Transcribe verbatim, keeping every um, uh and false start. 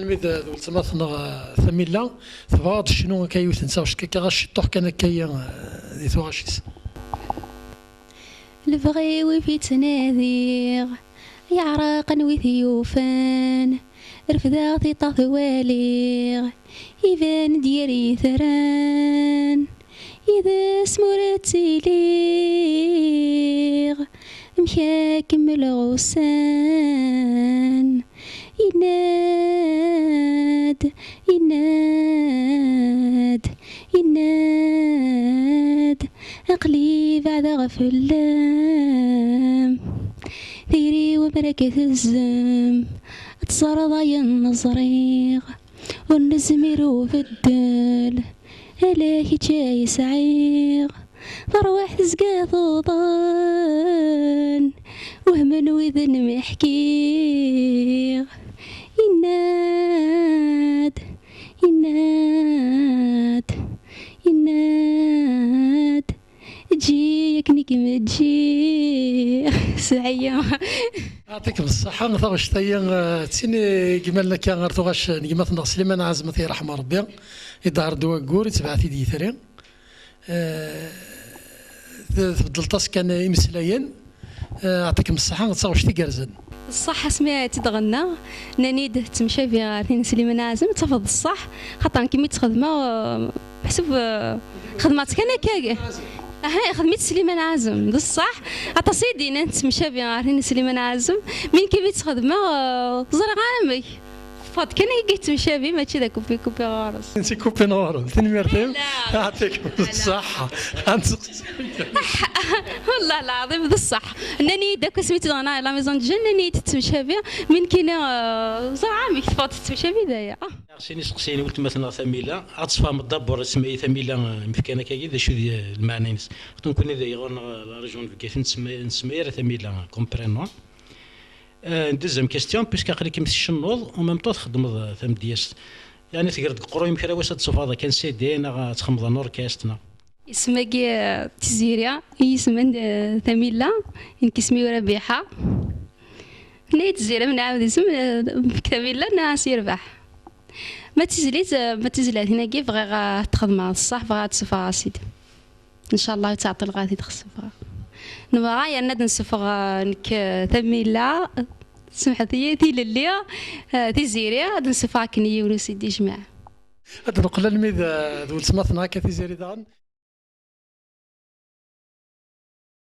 Wid d weltma-tneɣ, eh, Tamila, tebɣa ad d-tecnu akka yiwet n taɣect, akka ɣas ciṭṭuḥ kan akka, eh, di tuɣac-is. Lebɣi-w i t-ttnadiɣ, yeɛreq anwi t-yufan, refdeɣ tiṭ-a t-waliɣ, iban-d yir yitran, yid-s ma ur ttiliɣ, amek ad kemmleɣ ussan? Yenna-d, yenna-d, yenna-d, aql-i beɛdeɣ fell-am. Tayri-w amrak tezzem, ad teẓreḍ ayen ẓriɣ. Ur nezmir ubeddel, ala kečč ay sɛiɣ. Tarwiḥt tezga tuḍen, wehmen widen mi ḥkiɣ. Yenna-d, yenna-d, yenna-d, eǧǧi akken i kem-ǧǧiɣ. Sɛaya. Yɛṭikem ṣṣeḥḥa, taɣect-agi, eh, d tin i yemmalen akka ɣer tuɣac n gma-tneɣ Sliman Ɛazem, ad t-yerḥem Rebbi, i d-ɣer-d waggur, itbeɛ-t-id yitri. Eh, t-, tbeddleḍ-as kan imeslayen. Eh, yɛṭikem ṣṣeḥḥa, d taɣect igerrzen. Ṣṣeḥ, asmi i tt-id-ɣennaɣ, nnan-iyi-d tettemcabi ɣer tin n Sliman Ɛazem, tafeḍ d ṣṣeḥ, xaṭer nekk mi tt-xedmeɣ, eh, meḥsub, eh, xedmeɣ-tt kan akka. Aha, ixdem-itt Sliman Ɛazem, d ṣṣeḥ. Aṭas i d-yennan tettemcabi ɣer tin n Sliman Ɛazem, mi nekk mi tt-xedmeɣ, eh, ẓriɣ ara amek. Teffeɣ-d kan akka tettemcabi, mačči d akupi-kupi ɣur-s. Nti kupi ɣur-m, tanemmirt-im. Ala. Yɛṭikem ṣṣeḥḥa. Ad nseqsi. Wallah lɛaḍim, d ṣṣeḥ. Nnan-iyi-d akk asmi tt-id-ɣennaɣ la maison de jeunes, nnan-iyi-d tettemcabi, mi nekkini, eh, ẓriɣ amek teffeɣ-d tettemcabi d aya. Sin iseqsiyen i weltma-tneɣ Tamila, ad tfehmeḍ d'abord asemma-yi Tamila, eh, mi fkan akkagi, d acu d, eh, lmeɛna-ines. Xaṭer nekkni d ɣur-neɣ, eh, la région n Bgayet, ur nsemma, nsemma ara Tamila, eh, comme prénom. Euh, une deuxième question, puisque aql-ikem tcennuḍ, en même temps txeddmeḍ, euh, tamedyazt. Yeɛni tegreḍ deg uqerruy-im kra wass ad d-tessufɣeḍ kan C D neɣ ad txedmeḍ un orchestre, neɣ? Isem-agi, euh, Tiziri, i yisem n, euh, Tamila, nekk isem-iw Rabiḥa. Nna-yi Tiziri, ma nɛawed isem, euh, Tamila, nna-as yerbeḥ. Ma d tizlit, euh, ma d tizlatin-agi bɣiɣ, euh, ad t-xedmeɣ d ṣṣeḥ, bɣiɣ ad d-ssufɣeɣ asid. Ncallah ad tt-ɛṭileɣ ad t-id-xesfeɣ. Nebɣa yerna ad d-nessufeɣ, eh, nekk, eh, Tamila, semḥet-iyi, Tilelli, eh, Tiziri, ad d-nessufeɣ akken i yiwen usid ijmaɛ. Ad d-neqqel almi d, d weltma-tneɣ akka Tiziri daɣen.